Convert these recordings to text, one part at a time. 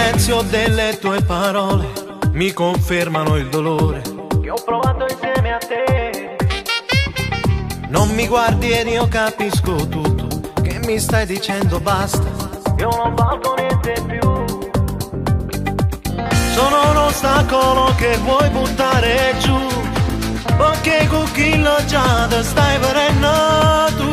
Silenzio delle tue parole mi confermano il dolore che ho provato insieme a te. Non mi guardi ed io capisco tutto, che mi stai dicendo basta, io non valgo niente più. Sono un ostacolo che vuoi buttare giù, perché con chi l'ho già te stai venendo tu.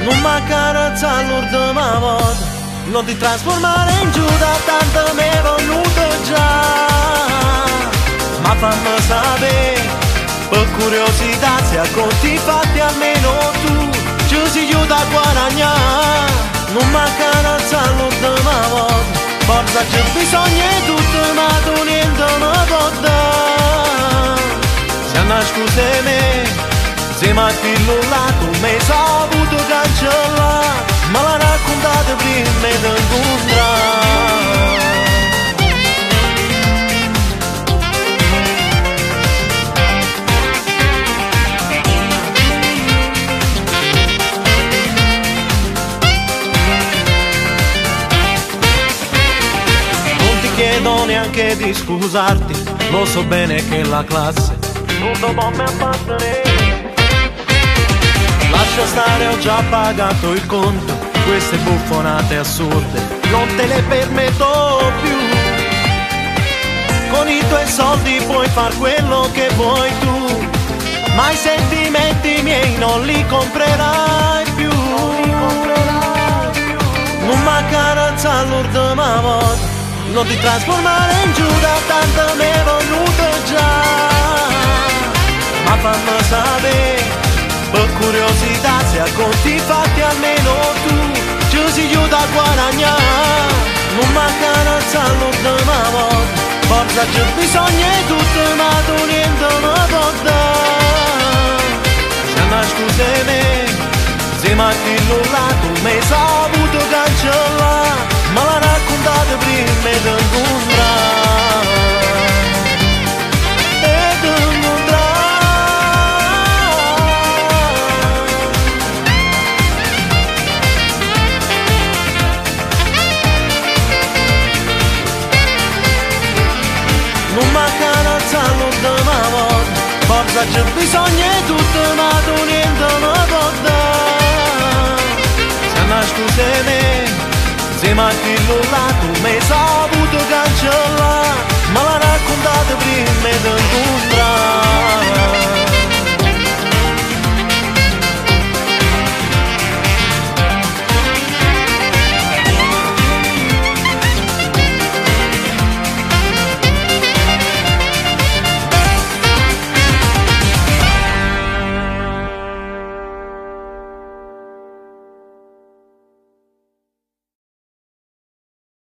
Non m'accarezza l'ultima volta, non ti trasformare in Giuda, tanto mi è venuto già. Ma fammi sapere, per curiosità, se a conti fatti almeno tu ci sei aiuta a guadagnare. Non m'accarezza l'ultima volta, forza c'è bisogno di tutto, ma tu niente mi puoi dare. Se una scusa me, se ma quello là tu mi hai saputo cancellare, me l'ha raccontato prima di incontrare. Non ti chiedo neanche di scusarti, lo so bene che la classe non può mai appartenere. Lascia stare, ho già pagato il conto, queste buffonate assurde non te le permetto più. Con i tuoi soldi puoi far quello che vuoi tu, ma i sentimenti miei non li comprerai più. Non m'accarezza l'ultima volta, non ti trasformare in Giuda, tanto mi è venuto già. Ma fammi sapere, per curiosità, se a conti fatti almeno tu ci sei aiuta a guadagnare. Non m'accarezza l'ultima volta, forza c'è bisogno di tutto, ma tu niente mi puoi dare. Se una scusa me, se ma quello là tu mi hai saputo cancellare, me l'ha raccontato prima di incontrare. E di incontrare. Non m'accarezza l'ultima volta, forza c'è bisogno di tutto, ma tu niente mi puoi dare. Se una scusa me, se ma quello là tu mi hai saputo cancellare.